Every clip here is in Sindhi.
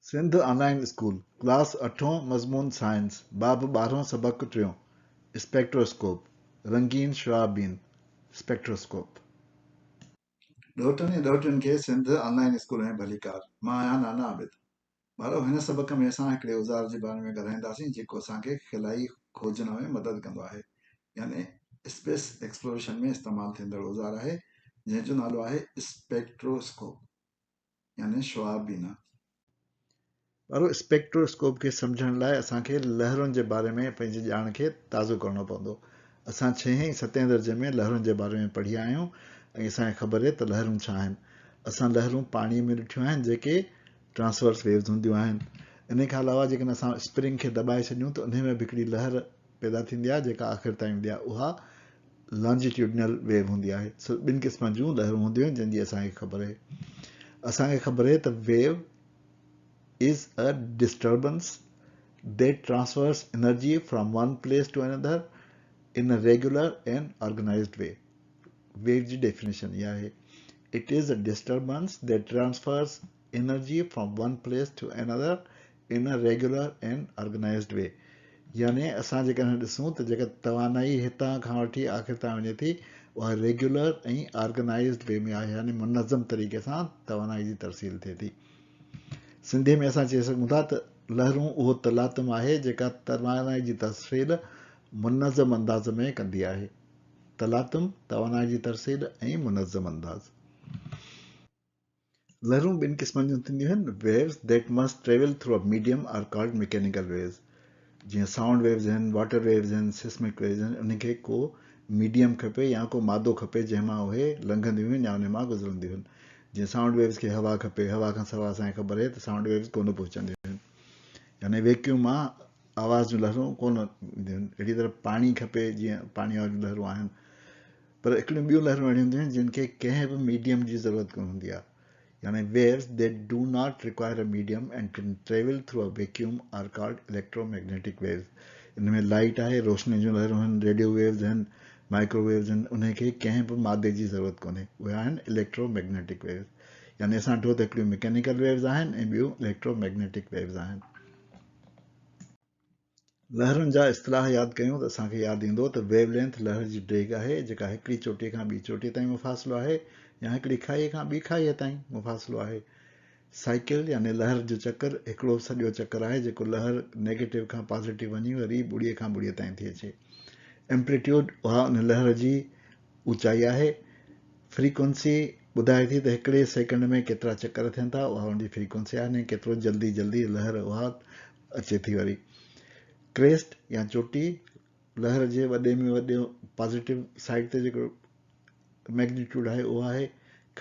سنڌ آن لائين اسڪول، ڪلاس اٺون، مضمون سائنس، باب ٻارهون سبق ٽيون، اسپيڪٽروسڪوپ، رنگين شعاع بين، اسپيڪٽروسڪوپ. ڏهوٽن ۽ ڏهوٽين کي سنڌ آن لائين اسڪول ۾ ڀليڪار. مان آهيان نانا عابد. ٻارو هن سبق ۾ اسان هڪڙي اوزار جي باري ۾ ڳالهائينداسين جيڪو اسان کي خلائي کوجنا ۾ مدد ڪندو آهي يعني اسپيس ايڪسپلوريشن ۾ استعمال ٿيندڙ اوزار آهي جنهن جو نالو آهي اسپيڪٽروسڪوپ. يعني شعاع بينا. ٻارو اسپيڪٽروسڪوپ کي سمجهڻ لاء اسان کي لهرن جي باري ۾ پنهنجي ڄاڻ کي تازو ڪرڻو پوندو. اسان ڇهين ۽ ستين درجي ۾ لهرن جي باري ۾ پڙهي آيا آهيون ۽ اسان کي خبر اهي ته لهرون ڇا آهن. اسان لهرون پاڻي ۾ ڏٺيون آهن جيڪي ٽرانسورس ويوز هونديون آهن. انهي کان علاوه جيڪڏهن اسان اسپرنگ کي دٻائي ڇڏيون ته انهي ۾ به هڪڙي لهر پيدا ٿيندي آهي جيڪا آخر تائين ايندي آهي اها لانجيٽيوڊنل ويو هوندي آهي. سو ٻن قسمن جون لهرون هونديون آهن جن جي اسان کي خبر آهي. اسان کي خبر آهي ته wave is a disturbance that transfers energy from one place to another in a regular and organized way. Wave جي ڊيفينيشن اها آهي it is a disturbance that transfers energy from one place to another in a regular and organized way يعني اسان جيڪڏهن ڏسون ته جيڪا توانائي هتان کان وٺي آخر تائين وڃي ٿي اها ريگيولر ۽ آرگنائيزڊ وي ۾ آهي يعني منظم طريقي سان توانائي جي ترسيل ٿئي ٿي. سنڌي ۾ اسان چئي سگهون ٿا ته لهرون اهو تلاطم آهي جيڪا توانائي جي ترسيل منظم انداز ۾ ڪندي آهي. تلاطم، توانائي جي ترسيل ۽ منظم انداز. لهرون ٻن قسمن جون ٿينديون آهن، Waves that must travel through a medium are called mechanical waves جيئن سائونڊ ويوز آهن، واٽر ويوز آهن، سيسمڪ ويوز آهن، انهن کي ڪو ميڊيم کپي يا ڪو مادو کپي جنهن مان اهي لنگهنديون آهن يا انهن مان گذرنديون آهن. جيئن سائونڊ ويوز کي هوا کپي، هوا کان سواء اسان کي خبر آهي ته سائونڊ ويوز ڪونه پهچنديون آهن يعني ويڪيوم مان آواز جون لهرون ڪونه اينديون آهن. اهڙي طرح پاڻي کپي جيئن پاڻي واريون لهرون آهن. پر هڪڙيون ٻيون لهرون اهڙيون هونديون آهن جن کي ڪنهن به ميڊيم جي ضرورت ڪونه هوندي آهي يعني waves that do not require a medium and can travel through a vacuum are called electromagnetic waves in ۾ light آهي روشني جون لهرون آهن ريڊيو ويوز آهن مائڪرو ويوز آهن انهن کي ڪنهن به مادي جي ضرورت ڪونهي اهي آهن اليڪٽرو ميگنيٽڪ ويوز يعني اسان ڏٺو ته هڪڙيون مڪينيڪل ويوز آهن ۽ ٻيون اليڪٽرو ميگنيٽڪ ويوز آهن. لهرن جا اصطلاح ياد ڪيون ته اسان کي ياد ايندو ته ويو لينٿ لهر جي ڊيگهه آهي جيڪا هڪڙي چوٽيء کان ٻي چوٽيء تائين مفاصلو آهي يا هڪڙي کاهيء کان ٻي کاهيء تائين مفاصلو آهي. سائيڪل يعني لهر جو چڪر هڪڙو سڄو چڪر آهي جيڪو لهر نيگيٽو کان پازيٽو وڃي وري ٻڙيء کان ٻڙيء تائين ٿي اچي. ايمپليٽيوڊ اها ان لهر جي اوچائي آهي. فريڪوئنسي ٻڌائي ٿي ته هڪڙي سيڪنڊ ۾ ڪيترا چڪر ٿين ٿا اها ان جي فريڪوئنسي آهي يعني ڪيترو جلدي جلدي لهر اها اچي ٿي وري ڪريسٽ يا چوٽي لهر جي وڏي ۾ وڏي پازيٽو سائيڊ تي جيڪو ميگنيٽيوڊ آهي اهو آهي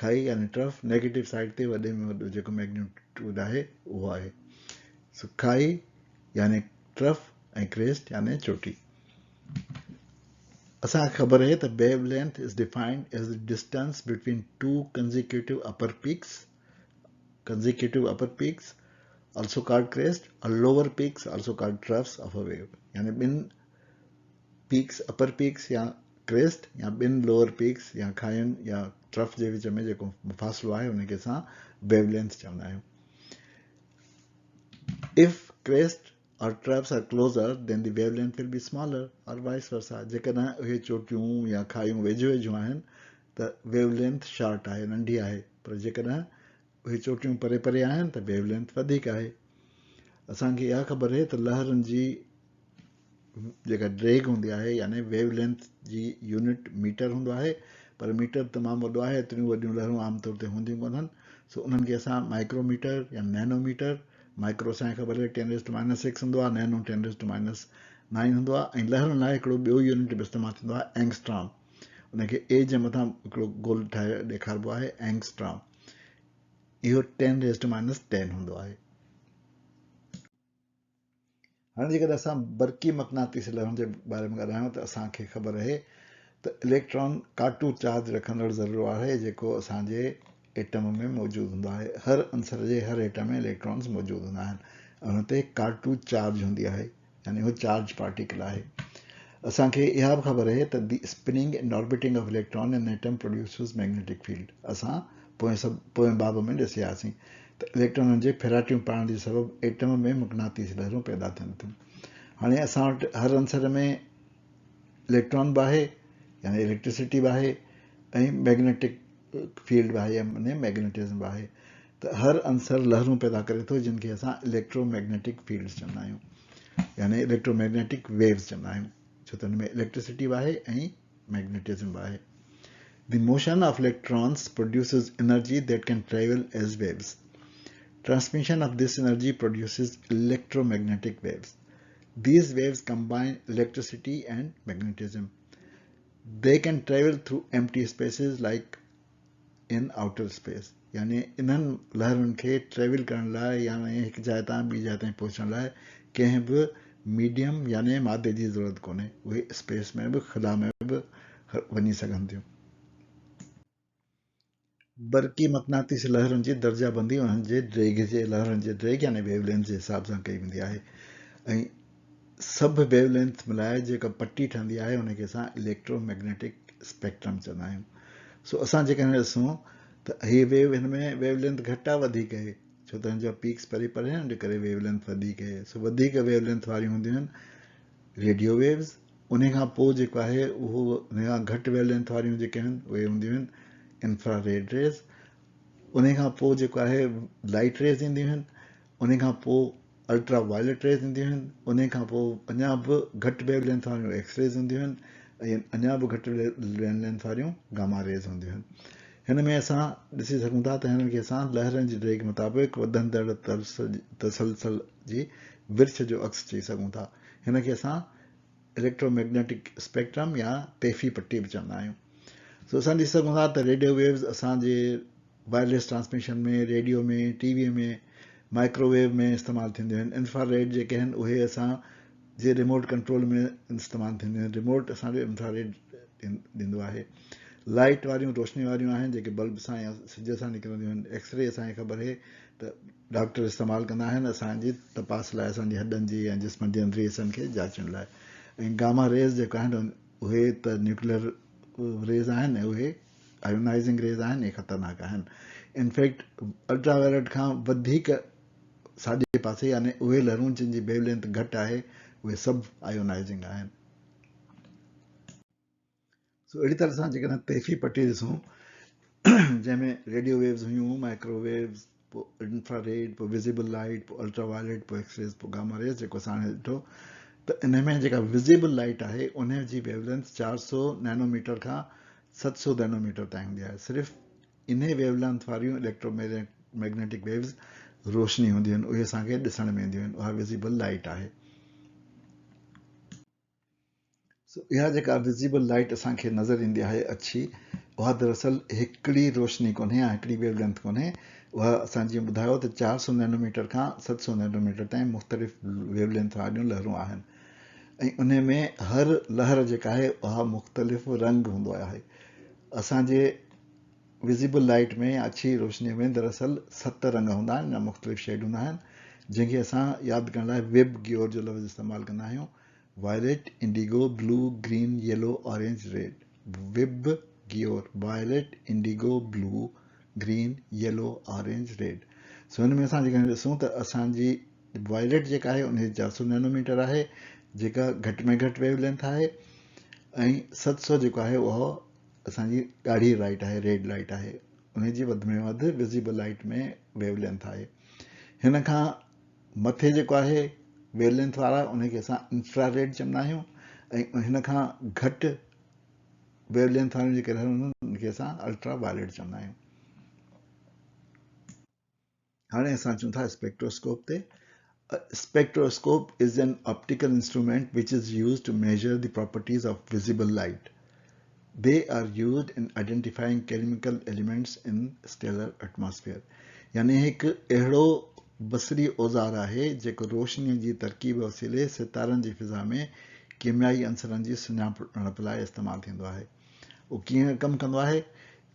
کائي يعني ٽرف نيگيٽو سائيڊ تي وڏي ۾ وڏو جيڪو ميگنيٽيوڊ آهي اهو آهي سو کائي يعني ٽرف ۽ ڪريسٽ يعني چوٽي اسان کي خبر آهي ته wavelength is defined as the distance between two consecutive upper peaks consecutive upper peaks also called crest or lower peaks also called troughs of a wave يعني ٻن پيڪس اپر پيڪس يا ڪريسٽ يا ٻن لوئر پيڪس يا کاهين يا ٽرف جي وچ ۾ جيڪو مفاصلو آهي ان کي اسان ويو لينٿ چوندا آهيون if crest or troughs are closer then the wavelength will be smaller or vice versa جيڪڏهن اهي چوٽيون يا کاهيون ويجهو ويجهو آهن ته ويو لينٿ شارٽ آهي ننڍي آهي پر جيڪڏهن اهي چوٽيون پري پري آهن ته ويو لينٿ وڌيڪ آهي. اسان کي اها خبر آهي ته لهرن جي جيڪا ڊيگهه هوندي آهي يعني ويو لينٿ جي يونٽ ميٽر هوندو آهي پر ميٽر تمام وڏو آهي ايتريون وڏيون لهرون عام طور تي هونديون ڪونهن سو انهن کي اسان مائڪرو ميٽر يا نينو ميٽر مائڪرو اسان کي خبر آهي ten raise to minus six هوندو آهي nano ten raise to minus nine هوندو آهي ۽ لهرن لاء هڪڙو ٻيو يونٽ به استعمال ٿيندو آهي اينگسٽرام ان کي اي جي مٿان هڪڙو گول ٺاهي ڏيکاربو آهي اينگسٽرام اهو ten raise to minus ten هوندو آهي. هاڻي جيڪڏهن اسان برقي مقناطيسي لهرن جي باري ۾ ڳالهايون ته اسان کي خبر آهي ته اليڪٽران ڪاٽو چارج رکندڙ ذرو آهي جيڪو اسان جي ايٽم ۾ موجود هوندو آهي. هر عنصر جي هر ايٽم ۾ اليڪٽرانز موجود هوندا آهن ۽ ان تي ڪاٽو چارج هوندي آهي. يعني هو چارج پارٽيڪل آهي. اسان کي اها به خبر آهي ته the spinning and orbiting of electron in atom produces magnetic field اسان پوئين سب پوئين باب ۾ ڏسي آياسين ته اليڪٽرانن جي ڦيراٽيون پائڻ جي سبب ايٽم ۾ مقناطيسي لهرون پيدا ٿين ٿيون. هاڻي اسان وٽ هر عنصر ۾ اليڪٽران به آهي يعني اليڪٽرسٽي به آهي ۽ ميگنيٽڪ فيلڊ به آهي يعني ميگنيٽزم به آهي ته هر عنصر لهرون پيدا ڪري ٿو جن کي اسان اليڪٽرو ميگنيٽڪ فيلڊز چوندا آهيون يعني اليڪٽرو ميگنيٽڪ ويوز چوندا آهيون ڇو ته ان ۾ اليڪٽرسٽي به آهي ۽ ميگنيٽزم به آهي. The motion of electrons produces energy that can travel as waves. Transmission of this energy produces electromagnetic waves. These waves combine electricity and magnetism. They can travel through empty spaces like in outer space. يعني انهن لهرن کي ٽريول ڪرڻ لاء يعني هڪ جاء تان ٻي جاء تائين پهچڻ لاء ڪنهن به ميڊيم يعني مادي جي ضرورت ڪونهي اهي اسپيس ۾ به خلا ۾ به وڃي سگهن ٿيون. برقي مقناطيسي لهرن جي درجه بندي انهن جي ڊيگهه جي لهرن جي ڊيگهه يعني ويو لينٿ جي حساب سان ڪئي ويندي آهي ۽ سڀ ويو لينٿ ملائي جيڪا پٽي ٺهندي آهي ان کي اسان اليڪٽرو ميگنيٽڪ اسپيڪٽرم چوندا آهيون. سو اسان جيڪڏهن ڏسون ته هي ويو هن ۾ ويو لينٿ گهٽ آهي وڌيڪ آهي ڇو ته هن جا پيڪس پري پري آهن ان جي ڪري ويو لينٿ وڌيڪ آهي سو وڌيڪ ويو لينٿ واريون هونديون آهن ريڊيو ويوز ان کان پوء جيڪو آهي اهو ان کان گهٽ ويو لينٿ واريون جيڪي آهن اهي هونديون آهن انفرا ريڊ ريز ان کان پوء جيڪو آهي لائٽ ريز اينديون آهن ان کان پوء الٽرا وائليٽ ريز اينديون آهن، انهي کان پوء اڃا به گهٽ ويو لينٿ واريون ايڪس ريز هونديون آهن ۽ اڃا به گهٽ ويو لينٿ واريون گاما ريز هونديون آهن. هن ۾ اسان ڏسي سگهون ٿا ته هنن کي اسان لهرن جي ڊيگهه مطابق وڌندڙ تسلسل جي ورڇ جو عڪس چئي سگهون ٿا. هن کي اسان اليڪٽرو ميگنيٽڪ اسپيڪٽرم يا طيفي پٽي به چوندا آهيون. سو اسان ڏسي سگهون ٿا ته ريڊيو ويوز اسان جي wireless transmission ۾، radio ۾، T V ۾، microwave ۾ استعمال ٿينديون آهن. انفرا ريڊ جيڪي آهن اهي اسان جي ريموٽ ڪنٽرول ۾ استعمال ٿينديون آهن. ريموٽ اسان کي انفرا ريڊ ڏيندو آهي. لائٽ واريون روشني واريون آهن جيڪي بلب سان يا سج سان نڪرنديون آهن. ايڪس ري اسان کي خبر آهي ته ڊاڪٽر استعمال ڪندا آهن اسان جي تپاس لاء اسان جي هڏن جي يا جسم جي اندري حصن کي جاچڻ لاء ۽ گاما ريز جيڪا آهن اهي ته نيوڪليئر ريز آهن ۽ اهي آيونائزنگ ريز آهن اهي خطرناڪ آهن انفيڪٽ الٽرا وائلٽ کان وڌيڪ ساڄي پاسي يعني اهي لهرون جن جي ويو لينٿ گهٽ آهي اهي سڀ آيونائزنگ آهن. سو اهڙي طرح سان جيڪڏهن طيفي پٽي ڏسون جنهن ۾ ريڊيو ويوز هيون مائڪرو ويوز پوء انفرا ريڊ، پوء وزيبل لائيٽ، پوء الٽرا وائليٽ، پوء ايڪس ريز، پوء گاما ريز جيڪو اسان هاڻي ڏٺو ته انهي ۾ جيڪا وزيبل لائيٽ آهي انهي جي ويو لينٿ 400 نينو ميٽر کان 700 نينو ميٽر تائين هوندي آهي صرف انهي ويو لينٿ واريون اليڪٽرو ميگنيٽڪ ويوز روشني هونديون آهن اهي اسان کي ڏسڻ ۾ اينديون آهن اها وزيبل لائيٽ آهي. سو اها جيڪا وزيبل لائيٽ اسان کي نظر ايندي آهي اڇي اها دراصل هڪڙي روشني ڪونهي يا هڪڙي ويو لينٿ ڪونهي اها اسان جيئن ٻڌايو ته 400 نينو ميٽر کان 700 نينو ميٽر تائين مختلف ويو لينٿ واريون لهرون آهن ۽ انهي ۾ هر لهر جيڪا آهي اها مختلف رنگ هوندو آهي اسان جي وزيبل لائيٽ ۾ يا اڇي روشني ۾ دراصل ست رنگ هوندا آهن يا مختلف شيڊ هوندا آهن جنهن کي اسان ياد ڪرڻ لاء ويب گيور جو لفظ استعمال ڪندا آهيون violet, indigo, blue, green, yellow, orange, red, VIBGYOR, violet, indigo, blue, green, yellow, orange, red. سو هن ۾ اسان جيڪڏهن ڏسون ته اسان جي وائليٽ جيڪا آهي ان جي 400 نينو ميٽر آهي جيڪا گهٽ ۾ گهٽ ويو لينٿ آهي ۽ 700 جيڪو آهي اهو اسان جي ڳاڙهي لائٽ آهي ريڊ لائٽ آهي ان جي وڌ ۾ وڌ وزيبل لائٽ ۾ ويو لينٿ آهي هن کان مٿي جيڪو آهي ويو لينٿ وارا ان کي اسان انفرا ريڊ چوندا آهيون ۽ هن کان گهٽ ويو لينٿ واريون جيڪي لهرون هونديون آهن ان کي اسان الٽرا وائليٽ چوندا آهيون. هاڻي اسان اچون ٿا اسپيڪٽروسڪوپ تي. Spectroscope is an optical instrument which is used to measure the properties of visible light. They are used in identifying chemical elements in stellar atmosphere. يعني هڪ اهڙو بصري اوزار آهي جيڪو روشنيء جي ترڪيب وسيلي ستارن جي فضا ۾ ڪيميائي عنصرن جي سڃاڻپ لاء استعمال ٿيندو آهي. اهو ڪيئن ڪم ڪندو آهي؟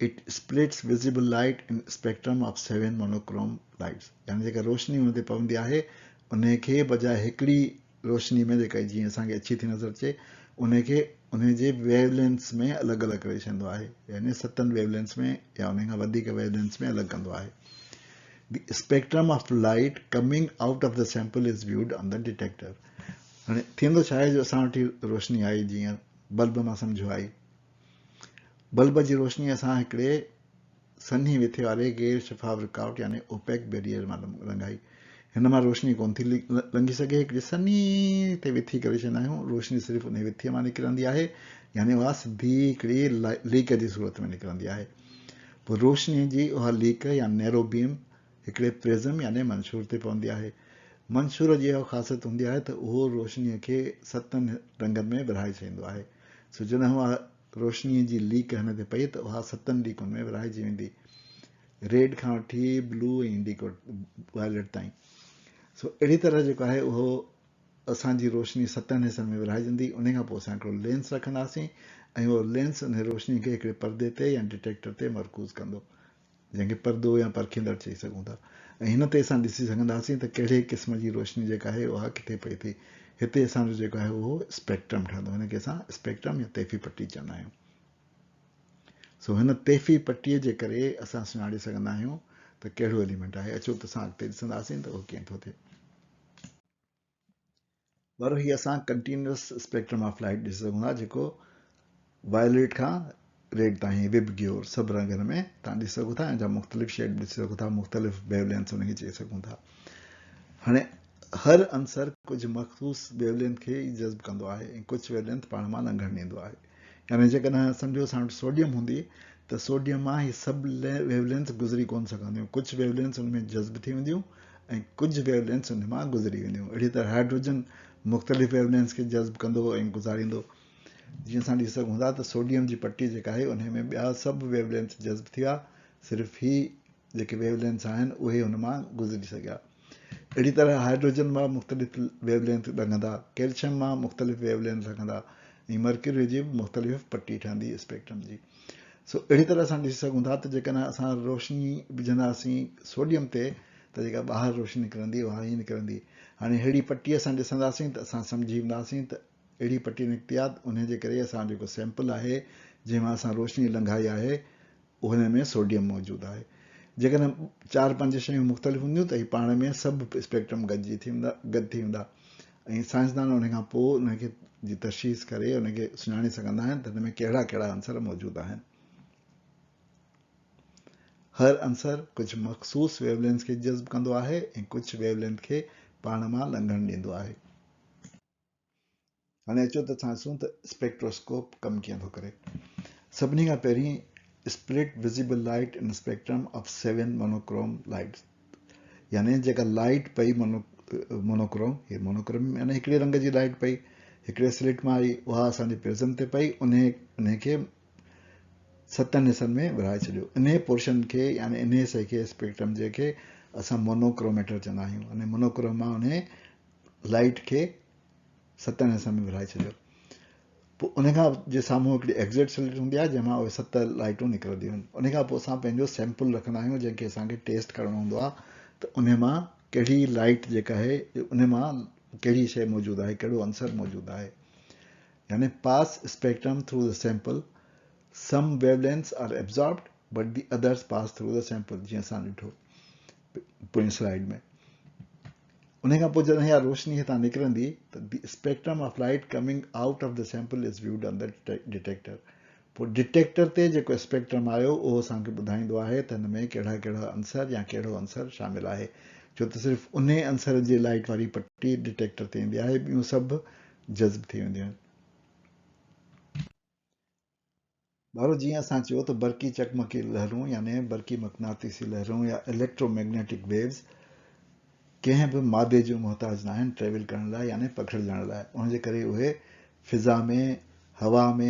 It splits visible light in spectrum of seven monochrome lights. يعني جيڪا روشني ان تي پوندي آهي انهي کي بجاء هڪڙي روشني ۾ جيڪا جيئن اسان کي اڇي ٿي نظر اچي انهي کي انهي جي ويو لينٿس ۾ الڳ الڳ ڪري ڇڏيندو آهي يعني ستن ويو لينٿس ۾ يا انهي کان وڌيڪ ويو لينٿس ۾ الڳ ڪندو آهي. The spectrum of light coming out of the sample is viewed on the detector. هاڻي ٿيندو ڇا آهي جو اسان وٽ هي روشني آئي جيئن بلب مان سمجهو آئي بلب جي روشني اسان هڪڙي سنهي وٿي واري غير شفاف رڪاوٽ يعني اوپيڪ بيريئر مان لنگهائي. هن مان روشني ڪونه ٿي لنگهي سگهي. هڪڙي سنهي تي وٿي ڪري ڇڏيندا آهيون. روشني صرف انهي وٿيء مان نڪرندي آهي يعني اها سڌي هڪڙي ليڪ جي صورت ۾ نڪرندي آهي. پوء روشنيء جي اها ليڪ يا نيرو بيم هڪڙي پرزم يعني منشور تي پوندي آهي. منشور جي اها خاصيت هوندي آهي ته اهو روشنيء کي ستن رنگن ۾ ورهائي ڇڏيندو آهي. سو جڏهن اها روشنيء جي ليڪ هن تي پئي ته اها ستن ليڪن ۾ ورهائجي ويندي. ريڊ کان وٺي بلو ۽ انڊيگو وائليٽ تائين. سو اهڙي طرح جيڪو آهي اهو اسان جي روشني ستن حصن ۾ ورهائجندي. انهي کان پوء اسان هڪڙو لينس رکنداسين ۽ اهو لينس انهي روشني کي هڪڙي پردي تي يا ڊٽيڪٽر تي مرڪوز ڪندو. جنهن کي پردو يا پرکيندڙ چئي سگهون ٿا ۽ هن تي اسان ڏسي سگهنداسين ته ڪهڙي قسم جي روشني جيڪا آهي اها ڪٿي پئي ٿي. هتي اسان جو جيڪو آهي اهو اسپيڪٽرم ٺهندو هن کي اسان اسپيڪٽرم يا تيفي پٽي چوندا آهيون. سو هن تيفي پٽي جي ڪري اسان سڃاڻي سگهندا آهيون ته ڪهڙو ايليمينٽ آهي. اچو ته اسان اڳتي ڏسنداسين ته اهو ڪيئن ٿو ٿئي. ٻارو هي اسان ڪنٽينيوس اسپيڪٽرم آف لائٽ ڏسي سگهون ٿا جيڪو وائليٽ کان ريڊ تائين وب گيور سڀ رنگن ۾ تان ڏسي سگهو ٿا ۽ جا مختلف شيڊ ڏسي سگهو ٿا مختلف ويو لينٿس ان کي چئي سگهون ٿا. هاڻي هر عنصر ڪجهه مخصوص ويو لينٿ کي ئي جذب ڪندو آهي ۽ ڪجهه ويو لينٿ پاڻ مان لنگهڻ ڏيندو آهي. يعني جيڪڏهن سمجهو اسان وٽ سوڊيم هوندي ته سوڊيم مان هي سڀ ويو لينٿس گذري ڪونه سگهنديون، ڪجهه ويو لينٿس ان ۾ جذب ٿي وينديون ۽ ڪجهه ويو لينٿس ان مان گذري وينديون. اهڙي طرح هائڊروجن مختلف ويو لينٿس کي جذب ڪندو ۽ گذاريندو. جيئن اسان ڏسي سگهون ٿا ته سوڊيم جي پٽي جيڪا آهي انهي ۾ ٻيا سڀ ويو لينٿس جذب ٿي ويا، صرف هي جيڪي ويو لينٿس آهن اهي هن مان گذري سگهيا. اهڙي طرح هائڊروجن مان مختلف ويو لينٿ لنگهندا، ڪيلشيم مان مختلف ويو لينٿ لنگهندا ۽ مرڪيوري جي به مختلف پٽي ٺهندي اسپيڪٽرم جي. سو اهڙي طرح اسان ڏسي سگهون ٿا ته جيڪڏهن اسان روشني وجهنداسين سوڊيم تي ته جيڪا ٻاهر روشني نڪرندي اها ائين نڪرندي. هاڻي ههڙي پٽي اسان ڏسنداسين ته اسان سمجهي وينداسين ته اهڙي پٽي نڪتي آهي انهي جي ڪري اسان جيڪو سيمپل آهي جنهن مان اسان روشني لنگهائي آهي انهي ۾ سوڊيم موجود آهي. جيڪڏهن چار پنج شيون مختلف هونديون ته هي پاڻ ۾ سڀ اسپيڪٽرم گڏجي ٿي ويندا گڏ ٿي ويندا ۽ سائنسدان ان کان پوء ان کي جي تشخيص ڪري ان کي سڃاڻي سگهندا آهن ته هن ۾ ڪهڙا ڪهڙا عنصر موجود آهن. هر عنصر ڪجهه مخصوص ويو لينٿ کي جذب ڪندو آهي ۽ ڪجهه ويو لينٿ کي پاڻ مان لنگهڻ ڏيندو آهي. هاڻي اچو ته اسان ڏسون ته اسپيڪٽروسڪوپ ڪم ڪيئن ٿو ڪري. سڀني کان پهرين split visible light in spectrum of seven monochrome lights يعني جيڪا لائٽ پئي مونوڪروم هي مونوڪروم يعني هڪڙي رنگ جي لائٽ پئي هڪڙي سلٽ مان آئي اها اسان جي پرزم تي پئي انهي انهي کي ستن حصن ۾ ورهائي ڇڏيو انهي پورشن کي يعني انهي حصي کي اسپيڪٽرم جي کي اسان مونوڪروميٽر چوندا آهيون يعني مونوڪروم مان انهي لائٽ کي ستن حصن ۾ ورهائي ڇڏيو. پوء ان کان جي سامهون هڪڙي ايگزٽ سلٽ هوندي آهي جنهن مان اهي ست لائٽون نڪرنديون آهن. ان کان پوء اسان پنهنجو سيمپل رکندا آهيون جنهن کي اسان کي ٽيسٽ ڪرڻو هوندو آهي ته ان مان ڪهڙي لائٽ جيڪا آهي ان مان ڪهڙي شيء موجود آهي ڪهڙو عنصر موجود آهي. يعني pass spectrum through the sample some wavelengths are absorbed but the others pass through the sample جيئن اسان ڏٺو پوئين سلائيڊ ۾. انهي کان پوء جڏهن اها روشني هتان نڪرندي ته the spectrum of light coming out of the sample is viewed on the detector پوء ڊٽيڪٽر تي جيڪو اسپيڪٽرم آيو اهو اسان کي ٻڌائيندو آهي ته هن ۾ ڪهڙا ڪهڙا عنصر يا ڪهڙو عنصر شامل آهي ڇو ته صرف انهي عنصر جي لائٽ واري پٽي ڊٽيڪٽر تي ايندي آهي ٻيون سڀ جذب ٿي وينديون آهن. ٻارو جيئن اسان چيو ته برقي چقمقي لهرون يعني برقي مقناطيسي لهرون يا اليڪٽرو مئگنيٽڪ ويوز ڪنهن به مادي جون محتاج ناهن ٽريول ڪرڻ لاء يعني پکڙجڻ لاء ان جي ڪري اهي فضا ۾ هوا ۾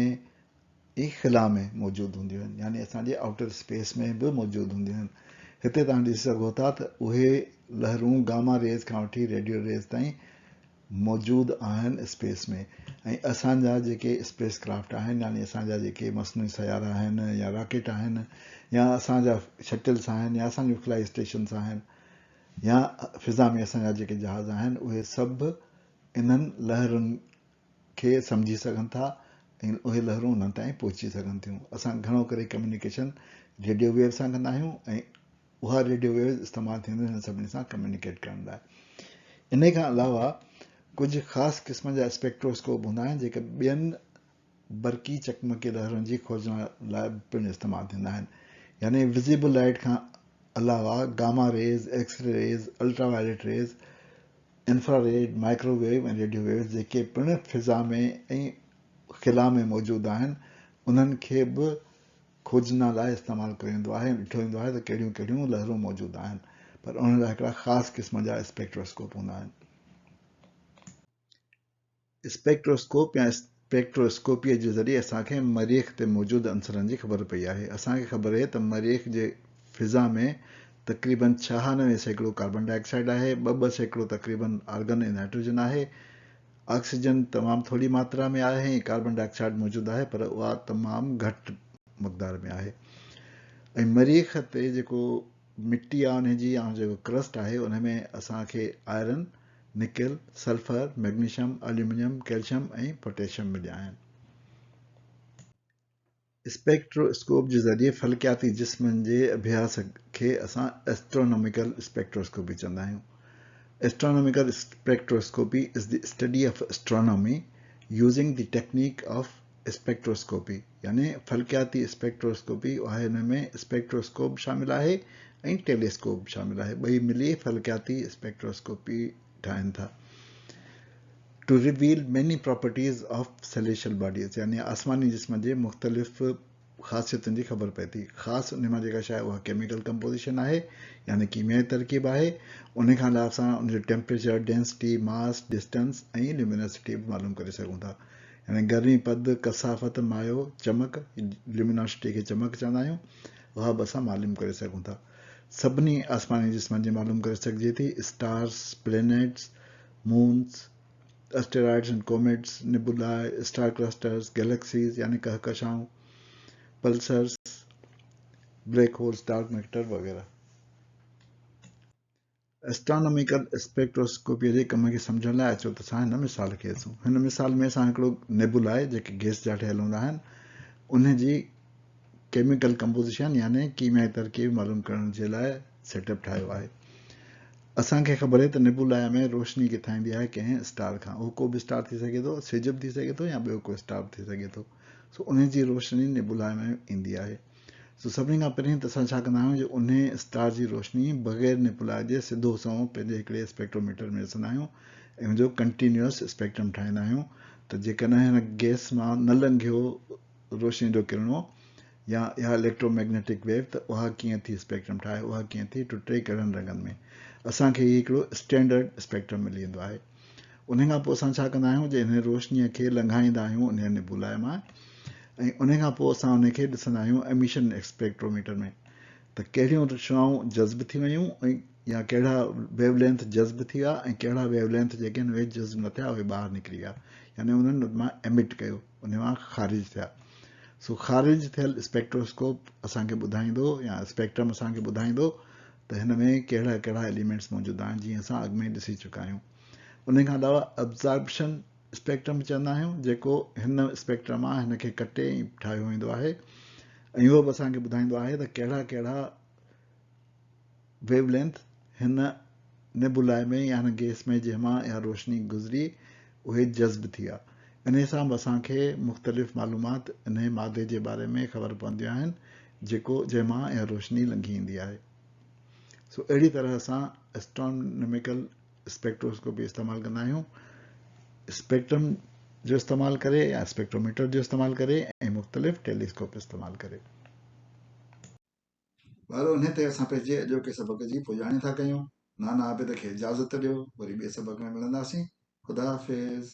۽ خلا ۾ موجود هونديون آهن يعني اسان جي آئوٽر اسپيس ۾ به موجود هونديون آهن هتي توهان ڏسي سگهو ٿا ته اهي لهرون گاما ريز کان وٺي ريڊيو ريز تائين موجود آهن اسپيس ۾ ۽ اسان جا جيڪي اسپيس ڪرافٽ آهن يعني اسان جا جيڪي مصنوعي سيارا آهن يا راڪيٽ آهن يا اسان جا شٽلس آهن يا اسان جون خلائي اسٽيشنس آهن يا فضا ۾ اسان جا جيڪي جهاز آهن اهي سڀ انهن لهرن کي سمجهي سگهن ٿا ۽ اهي لهرون انهن تائين پهچي سگهن ٿيون. اسان گهڻو ڪري ڪميونيڪيشن ريڊيو ويو سان ڪندا آهيون ۽ اها ريڊيو ويوز استعمال ٿينديون هن سڀني سان ڪميونيڪيٽ ڪرڻ لاء. انهي کان علاوه ڪجهه خاص قسمن جا اسپيڪٽروسڪوپ هوندا آهن جيڪي ٻين برقي چقمقي لهرن جي کوجنا لاء پڻ استعمال ٿيندا آهن يعني وزيبل لائيٽ کان علاوه gamma rays, X ray rays, ultraviolet rays, infrared, microwave ۽ radio waves جيڪي پڻ فضا ۾ ۽ خلا ۾ موجود آهن انهن کي به کوجنا لاء استعمال ڪيو ويندو آهي ۽ ڏٺو ويندو آهي ته ڪهڙيون ڪهڙيون لهرون موجود آهن پر انهن لاء هڪڙا خاص قسم جا اسپيڪٽروسڪوپ هوندا آهن. اسپيڪٽروسڪوپ يا اسپيڪٽروسڪوپيء جي ذريعي اسان کي مريخ تي موجود عنصرن جي خبر پئي آهي. اسان کي خبر اهي ته مريخ جي فضا ۾ تقريباً 96% ڪاربان ڊاء آڪسائيڊ آهي، 2 2% تقريباً آرگن ۽ نائٽروجن آهي، آڪسيجن تمام ٿوري ماترا ۾ آهي ۽ ڪاربان ڊاء آڪسائيڊ موجود آهي پر اها تمام گهٽ مقدار ۾ آهي ۽ مريخ تي جيڪو مٽي آهي ان جي يا جيڪو ڪرسٽ آهي ان ۾ اسان کي iron, nickel, sulphur, magnesium, aluminium, calcium ۽ potassium مليا آهن. اسپيڪٽرو اسڪوپ جي ذريعي فلڪياتي جسمن جي اڀياس کي اسان اسٽروناميڪل اسپيڪٽروسڪوپي چوندا آهيون. Astronomical spectroscopy is the study of astronomy using the technique of spectroscopy يعني فلڪياتي اسپيڪٽروسڪوپي اها ان ۾ اسپيڪٽروسڪوپ به شامل آهي ۽ ٽيليسڪوپ به شامل آهي ٻئي ملي فلڪياتي اسپيڪٽروسڪوپي ٺاهين ٿا. To reveal many properties of celestial bodies يعني آسماني جسمن جي مختلف خاصيتن جي خبر پئي ٿي. خاص انهي مان جيڪا شيء آهي اها ڪيميڪل ڪمپوزيشن آهي يعني ڪيميائي ترڪيب آهي. انهي کان علاوه اسان ان جو ٽيمپريچر، ڊينسٽي، ماس، ڊسٽنس ۽ ليومينوسٽي به معلوم ڪري سگهون ٿا. يعني گرمي پد، ڪثافت، مايو، چمڪ، ليومينوسٽي کي چمڪ چوندا آهيون، اها به اسان معلوم ڪري سگهون ٿا. سڀني آسماني جسمن جي معلوم ڪري سگهجي ٿي، stars, planets, moons, asteroids and comets, nebulae, star clusters, galaxies يعني ڪهڪشائون، pulsars, black holes, dark matter وغيره. اسٽراناميڪل اسپيڪٽروسڪوپيء جي ڪم کي سمجهڻ لاء اچو ته اسان هن مثال کي ڏسون. هن مثال ۾ اسان هڪڙو نيبولائي جيڪي گئس جا ٺهيل هوندا آهن ان جي ڪيميڪل ڪمپوزيشن يعني ڪيميائي ترڪيب معلوم ڪرڻ جي لاء سيٽ اپ ٺاهيو آهي. اسان کي خبر آهي ته نيبولائي ۾ روشني ڪٿان ايندي آهي ڪنهن اسٽار کان اهو ڪو به اسٽار ٿي سگهي ٿو سج به ٿي سگهي ٿو يا ٻيو ڪو اسٽار به ٿي سگهي ٿو سو ان جي روشني نيبولائي ۾ ايندي آهي. سو سڀني کان پهرين ته اسان ڇا ڪندا آهيون جو انهي اسٽار جي روشني بغير نيبولا جي سڌو سنئون پنهنجي هڪڙي اسپيڪٽروميٽر ۾ ڏسندا آهيون ۽ ان جو ڪنٽينيوس اسپيڪٽرم ٺاهيندا آهيون ته جيڪڏهن هن گئس مان نه لنگهيو روشني جو ڪرڻو يا اها اليڪٽرو ميگنيٽڪ ويو ته اها ڪيئن ٿي اسپيڪٽرم ٺاهي اها ڪيئن ٿي ٽٽي ڪهڙن رنگن ۾ اسان کي هي هڪڙو اسٽينڊرڊ اسپيڪٽرم ملي ويندو آهي انهي کان پوء اسان ڇا ڪندا آهيون جو انهي روشنيء کي لنگهائيندا آهيون انهي نيبولا مان ۽ انهي کان پوء اسان انهي کي ڏسندا آهيون ايميشن اسپيڪٽروميٽر ۾ ته ڪهڙيون شعاعون جذب ٿي ويون ۽ يا ڪهڙا ويو لينٿ جذب ٿي ويا ۽ ڪهڙا ويو لينٿ جيڪي آهن اهي جذب نه ٿيا اهي ٻاهر نڪري ويا يعني انهن ان مان ايمٽ ڪيو انهي مان خارج ٿيا سو خارج ٿيل اسپيڪٽروسڪوپ اسان کي ٻڌائيندو يا اسپيڪٽرم اسان کي ٻڌائيندو ته هن ۾ ڪهڙا ڪهڙا ايليمينٽس موجود آهن جيئن اسان اڳ ۾ ڏسي چڪا آهيون. انهي کان علاوه ابزاربشن اسپيڪٽرم به چوندا آهيون جيڪو هن اسپيڪٽرم مان هن کي ڪٽي ۽ ٺاهيو ويندو آهي ۽ اهو به اسان کي ٻڌائيندو آهي ته ڪهڙا ڪهڙا ويو لينٿ هن نيبولائي ۾ يا هن گئس ۾ جنهن مان اها روشني گذري اهي جذب ٿي ويا. انهي سان به اسان کي مختلف معلومات انهي مادي جي باري ۾ خبر پونديون آهن جيڪو جنهن مان اها روشني لنگهي ايندي آهي. سو اهڙي طرح اسان اسٽراناميڪل اسپيڪٽروسڪوپي استعمال ڪندا آهيون اسپيڪٽرم جو استعمال ڪري يا اسپيڪٽروميٽر جو استعمال ڪري ۽ مختلف ٽيليسڪوپ استعمال ڪري. ٻارو انهي تي اسان پنهنجي اڄوڪي سبق جي پڄاڻي ٿا ڪيون. نانا عابد کي اجازت ڏيو وري ٻئي سبق ۾ ملنداسين. خدا حافظ.